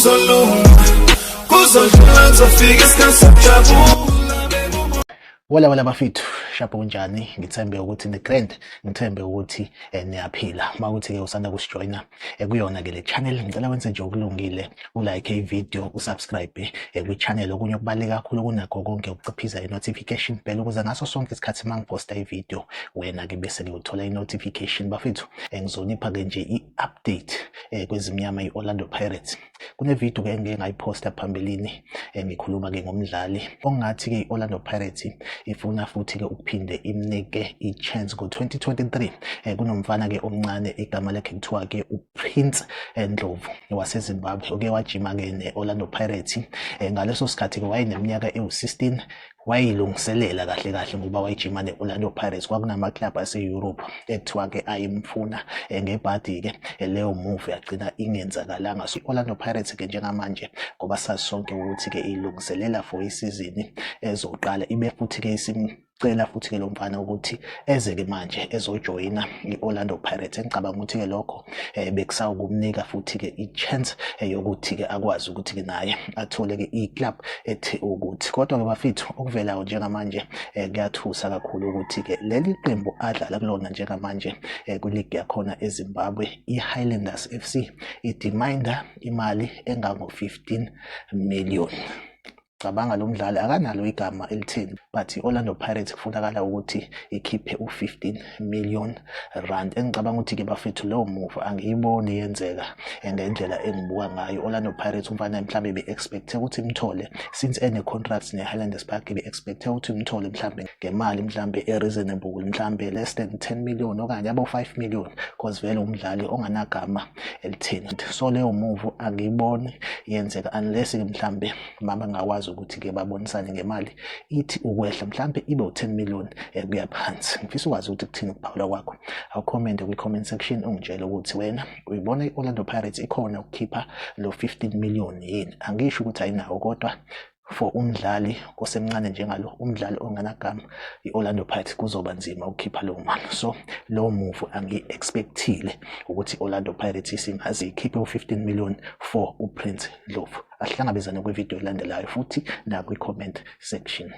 Kuzolunga, kuzodlula, kuzofika isikhathi sokujabula. Wala wala bafethu, shapho kunjani? Ngithembe ukuthi ni grand, ngithembe ukuthi niyaphila. Makuthi ke usanda kusijoyina kuyona ke le channel, ngicela wenze nje okulungile, ulike i-video, usubscribe kwi-channel. Okunye okubaluleke kakhulu kunakho konke ukuciphiza i-notification bell ukuze ngaso sonke isikhathi uma ngiphosta i-video wena ke bese ke uthola i-notification. Bafethu, ngizonipha ke nje i-update kwezimnyama i-Orlando Pirates. Kune-video ke engike ngayiphosta phambilini, ngikhuluma ke ngomdlali ongathi ke i-Orlando Pirates ifuna futhi ke ukuphinde imnike i-chance ngo-2023. Kunomfana ke omncane, igama lakhe kuthiwa ke uPrince Ndlovu waseZimbabwe, oke wajima ke ne-Orlando Pirates. Ngaleso sikhathi ke wayeneminyaka ewu-16, wayilungiselela kahle kahle ngoba wayijima ne-Orlando Pirates. Kwakunama-club ase-Europe ekuthiwa-ke ayimfuna. Ngebhadi-ke leyo move yagcina ingenzakalanga. So i-Orlando Pirates-ke njengamanje, ngoba sazi sonke ukuthi-ke ilungiselela for isizini ezoqala, ibe futhi-ke isimcela futhi-ke lo mfana ukuthi eze-ke manje ezojoyina i-Orlando Pirates. Engicabanga ukuthi-ke lokho bekusawukumnika futhi-ke i-chance yokuthi-ke akwazi ukuthi-ke naye athole-ke i-club ethi ukuthi. Kodwa-ke bafethu, okuvelayo njengamanje kuyathusa kakhulu ukuthi-ke leli qembu adlala kulona njengamanje kwiligi yakhona eZimbabwe, i-Highlanders FC, idemanda imali engango-15 million. Cabanga, lo mdlali akanalo igama elitheni, but i-Orlando Pirates kufunakala ukuthi ikhiphe u-15 million rand. Engicabanga ukuthi-ke bafethu, leyo move angiyiboni yenzeka ngendlela engibuka ngayo. Orlando Pirates, umfana mhlawumbe be-expecte ukuthi imthole since ene-contract ne-Highlanders Park, be-expecte ukuthi imthole mhlawumbe ngemali mhlawumbe e-reasonable, mhlawumbe less than 10 million okanye abo 5 million, cause vele umdlali onganagama elitheni. So leyo move angiyiboni yenzeka unless-ke mhlawumbe mama ngakwazi ukuthi-ke babonisane ngemali ithi ukwehla, mhlawumbe ibe u-10 million kuya phansi. Ngifisa ukwazi ukuthi kuthini ukuphawula kwakho. Awukhomente kwi-comment section, ungitshele ukuthi wena uyibona i-Orlando Pirates ikhona ukukhipha lo 15 million yini. Angisho ukuthi ayinawo, kodwa for umdlali osemncane njengalo, umdlali onganagama, i-Orlando Pirates kuzoba nzima ukukhipha lowo mali. So lowo move angiyi-expectile ukuthi i-Orlando Pirates isingaze ikhiphe u-15 million for uPrince Ndlovu. Ahlangabezane kwividiyo elandelayo futhi nakwi-comment section.